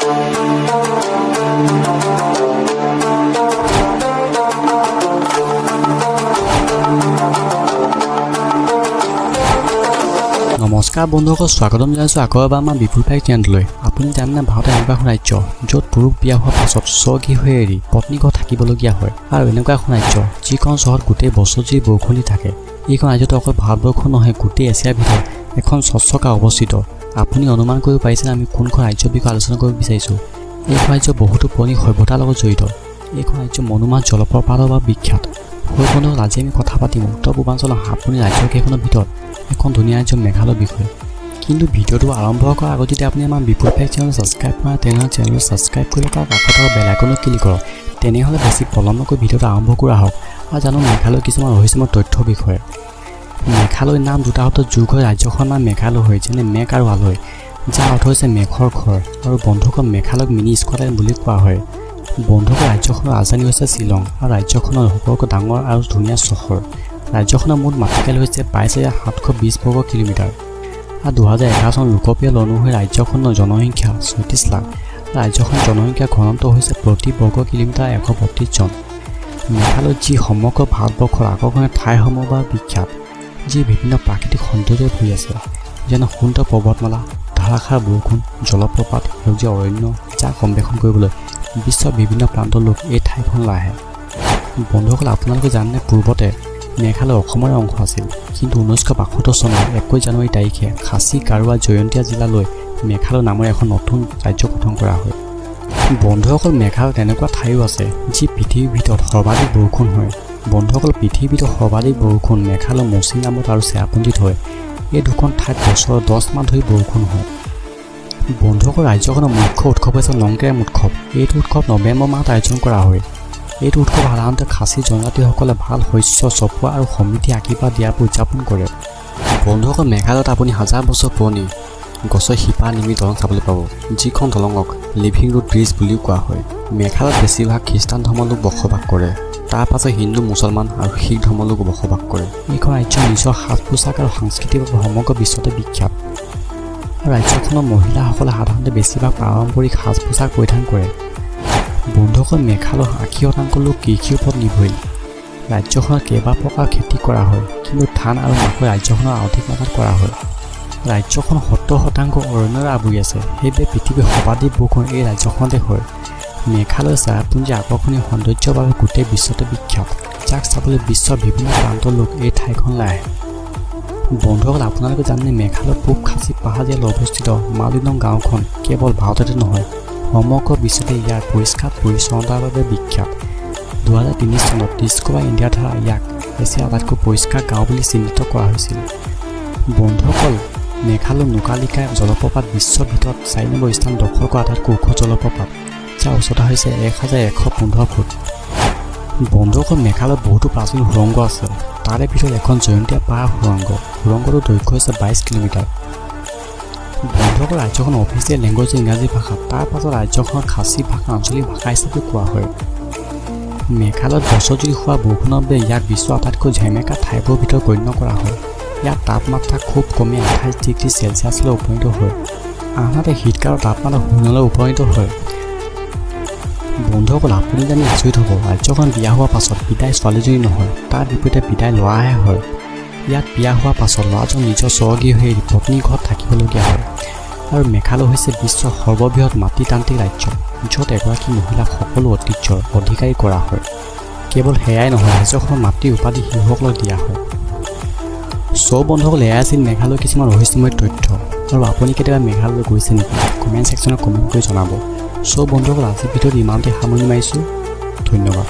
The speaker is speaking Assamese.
নমস্কাৰ বন্ধুসকল, স্বাগতম জনাইছোঁ আকৌ এবাৰ আমাৰ বিপুল ভাই চেনেললৈ। আপুনি জানেনে, ভাৰত এনেকুৱা এখন ৰাজ্য য'ত পুৰুষ বিয়া হোৱাৰ পাছত স্বগৃহ এৰি পত্নী ঘৰত থাকিবলগীয়া হয় আৰু এনেকুৱা এখন ৰাজ্য যিখন চহৰত গোটেই বছৰজুৰি বৰষুণ দি থাকে। এইখন ৰাজ্যত অকল ভাৰতবৰ্ষ নহয়, গোটেই এছিয়াৰ ভিতৰত এখন স্বচ্ছ গাঁও অৱস্থিত। আপুনি অনুমান কৰিব পাৰিছেনে আমি কোনখন ৰাজ্যৰ বিষয়ে আলোচনা কৰিব বিচাৰিছোঁ? এইখন ৰাজ্য বহুতো পুৰণি সভ্যতাৰ লগত জড়িত। এইখন ৰাজ্য মনোমোহা জলপ্ৰপাতৰ বাবে বিখ্যাত। হয় বন্ধুসকল, আজি আমি কথা পাতিম উত্তৰ পূৰ্বাঞ্চলৰ সাতভনী ৰাজ্যকেইখনৰ ভিতৰত এখন ধুনীয়া ৰাজ্য মেঘালয়ৰ বিষয়ে। কিন্তু ভিডিঅ'টো আৰম্ভ কৰাৰ আগত যদি আপুনি আমাৰ বিপুল ভাই চেনেল ছাবস্ক্ৰাইব কৰা, তেনেহ'লে চেনেলটো ছাবস্ক্ৰাইব কৰি তাৰ কাষত থকা বেল আইকনত ক্লিক কৰক। তেনেহ'লে বেছি পলম নকৰি ভিডিঅ'টো আৰম্ভ কৰা হওক আৰু জানো মেঘালয়ৰ কিছুমান ৰহস্যময় তথ্যৰ বিষয়ে। মেঘালয় নাম দুটা শব্দ যোগ হৈ ৰাজ্যখনৰ নাম মেঘালয় হয়, যেনে মেঘ আৰু আলয়, যাৰ অৰ্থ হৈছে মেঘৰ ঘৰ। আৰু বন্ধুসকল, মেঘালয়ক মিনি স্কটলেণ্ড বুলি কোৱা হয়। বন্ধুসকল, ৰাজ্যখনৰ ৰাজধানী হৈছে শ্বিলং আৰু ৰাজ্যখনৰ সকলোতকৈ ডাঙৰ আৰু ধুনীয়া চহৰ। ৰাজ্যখনৰ মুঠ মাটিকালি হৈছে 22,720 বৰ্গ কিলোমিটাৰ আৰু 2011 চনৰ লোকপিয়ল অনুসৰি ৰাজ্যখনৰ জনসংখ্যা 36 লাখ। ৰাজ্যখনৰ জনসংখ্যাৰ ঘনত্ব হৈছে প্ৰতি বৰ্গ কিলোমিটাৰ 132 জন। মেঘালয়ত যি সমগ্ৰ ভাৰতবৰ্ষৰ আকৰ্ষণীয় ঠাইসমূহৰ বাবে বিখ্যাত, যি বিভিন্ন প্ৰাকৃতিক সৌন্দৰ্যৰে ভৰি আছে, যেনে সুন্দৰ পৰ্বতমালা, ধাৰাসাৰ বৰষুণ, জলপ্ৰপাত, সেউজীয়া অৰণ্য, যাক অন্বেষণ কৰিবলৈ বিশ্বৰ বিভিন্ন প্ৰান্তৰ লোক এই ঠাইখনলৈ আহে। বন্ধুসকল, আপোনালোকে জানেনে, পূৰ্বতে মেঘালয় অসমৰে অংশ আছিল। কিন্তু 1972 চনৰ 21 জানুৱাৰী তাৰিখে খাচী, গাৰোৱা, জয়ন্তীয়া জিলালৈ মেঘালয় নামেৰে এখন নতুন ৰাজ্য গঠন কৰা হয়। বন্ধুসকল, মেঘালয়ত এনেকুৱা ঠাইও আছে যি পৃথিৱীৰ ভিতৰত সৰ্বাধিক বৰষুণ হয়। বন্ধুসকল, পৃথিৱীৰ ভিতৰত সৰ্বাধিক বৰষুণ মেঘালয় মৌচিনৰামত আৰু চেৰাপুঞ্জীত হয়। এই দুখন ঠাইত বছৰৰ 10 মাহ ধৰি বৰষুণ হয়। বন্ধুসকল, ৰাজ্যখনৰ মুখ্য উৎসৱ হৈছে নংক্ৰেম উৎসৱ। এইটো উৎসৱ নৱেম্বৰ মাহত আয়োজন কৰা হয়। এইটো উৎসৱ সাধাৰণতে খাচী জনজাতিসকলে ভাল শস্য চপোৱা আৰু সমৃদ্ধি আশীৰ্বাদ দিয়াৰ বাবে উদযাপন কৰে। বন্ধুসকল, মেঘালয়ত আপুনি হাজাৰ বছৰ পুৰণি গছৰ শিপা নিৰ্মিত দলং চাবলৈ পাব, যিখন দলঙক লিভিং ৰুট ব্ৰিজ বুলিও কোৱা হয়। মেঘালয়ত বেছিভাগ খ্ৰীষ্টান ধৰ্মৰ লোক বসবাস কৰে। তাৰ পাছত হিন্দু, মুছলমান আৰু শিখ ধৰ্মৰ লোক বসবাস কৰে। এইখন ৰাজ্য নিজৰ সাজ পোছাক আৰু সাংস্কৃতিক বাবে সমগ্ৰ বিশ্বতে বিখ্যাত আৰু ৰাজ্যখনৰ মহিলাসকলে সাধাৰণতে বেছিভাগ পাৰম্পৰিক সাজ পোছাক পৰিধান কৰে। বন্ধুসকল, মেঘালয়ৰ 80% লোক কৃষিৰ ওপৰত নিৰ্ভৰশীল। ৰাজ্যখনত কেইবা প্ৰকাৰ খেতি কৰা হয়, কিন্তু ধান আৰু মাকৈ ৰাজ্যখনৰ অধিক মাত্ৰাত কৰা হয়। ৰাজ্যখন 70% অৰণ্যৰে আৱৰি আছে। সেইবাবে পৃথিৱীৰ সৰ্বাধিক বৰষুণ এই ৰাজ্যখনতে হয়। মেঘালয়ৰ চেৰাপুঞ্জী আকৰ্ষণীয় সৌন্দৰ্যৰ বাবে গোটেই বিশ্বতে বিখ্যাত, যাক চাবলৈ বিশ্বৰ বিভিন্ন প্ৰান্তৰ লোক এই ঠাইখনলৈ আহে। বন্ধুসকল, আপোনালোকে জানেনে, মেঘালয়ৰ পূব খাচী পাহাৰ জিলাত অৱস্থিত মালিনং গাঁওখন কেৱল ভাৰততে নহয়, সমগ্ৰ বিশ্বতে ইয়াৰ পৰিষ্কাৰ পৰিচ্ছন্নতাৰ বাবে বিখ্যাত। 2003 চনত ডিস্কভাৰ ইণ্ডিয়াৰ দ্বাৰা ইয়াক এছিয়াৰ আটাইতকৈ পৰিষ্কাৰ গাঁও বুলি চিহ্নিত কৰা হৈছিল। বন্ধুসকল, মেঘালয়ৰ নোকালিকা জলপ্ৰপাত বিশ্বৰ ভিতৰত 4 নম্বৰ স্থান দখল কৰা আটাইতকৈ ওখ জলপ্ৰপাত, যাৰ উচ্চতা হৈছে 1115 ফুট। বন্ধুসকল, মেঘালয়ত বহুতো প্ৰাচীন সুৰংগ আছে। তাৰে ভিতৰত এখন জয়ন্তীয়া পাহাৰ সুৰংগ। সুৰংগটোৰ দৈৰ্ঘ্য হৈছে 22 কিলোমিটাৰ। বন্ধুসকল, ৰাজ্যখনৰ অফিচিয়েল লেংগুৱেজ ইংৰাজী ভাষা। তাৰ পাছত ৰাজ্যখনত খাচী ভাষা আঞ্চলিক ভাষা হিচাপে কোৱা হয়। মেঘালয়ত বছৰজুৰি হোৱা বৰষুণৰ বাবে ইয়াক বিশ্বৰ আটাইতকৈ সেমেকা ঠাইবোৰৰ ভিতৰত গণ্য কৰা হয়। ইয়াত তাপমাত্ৰা খুব কমেই 28 ডিগ্ৰী চেলছিয়াছলৈ উপনীত হয়, আনহাতে শীতকালৰ তাপমাত্ৰা শূন্যলৈ উপনীত হয়। বন্ধুসকল, আপুনি জানি আচৰিত হ'ব, ৰাজ্যখন বিয়া হোৱাৰ পাছত বিদায় ছোৱালীজনী নহয়, তাৰ বিপৰীতে বিদায় ল'ৰাহে হয়। ইয়াত বিয়া হোৱাৰ পাছত ল'ৰাজন নিজৰ স্বগৃহ এৰি পত্নীৰ ঘৰত থাকিবলগীয়া হয়। আৰু মেঘালয় হৈছে বিশ্বৰ সৰ্ববৃহৎ মাতৃতান্ত্ৰিক ৰাজ্য, য'ত এগৰাকী মহিলাক সকলো ঐতিহ্যৰ অধিকাৰী কৰা হয়। কেৱল সেয়াই নহয়, ৰাজ্যখনৰ মাতৃ উপাধি শিশুসকলক দিয়া হয়। চ' বন্ধুসকল, এয়াই আছিল মেঘালয়ৰ কিছুমান ৰহস্যময় তথ্য। আৰু আপুনি কেতিয়াবা মেঘালয়লৈ গৈছে নেকি? কমেণ্ট ছেকশ্যনত কমেণ্ট কৰি জনাব। চ' বন্ধুসকল, আজিৰ ভিডিঅ'ত ইমানতে সামৰণি মাৰিছোঁ। ধন্যবাদ।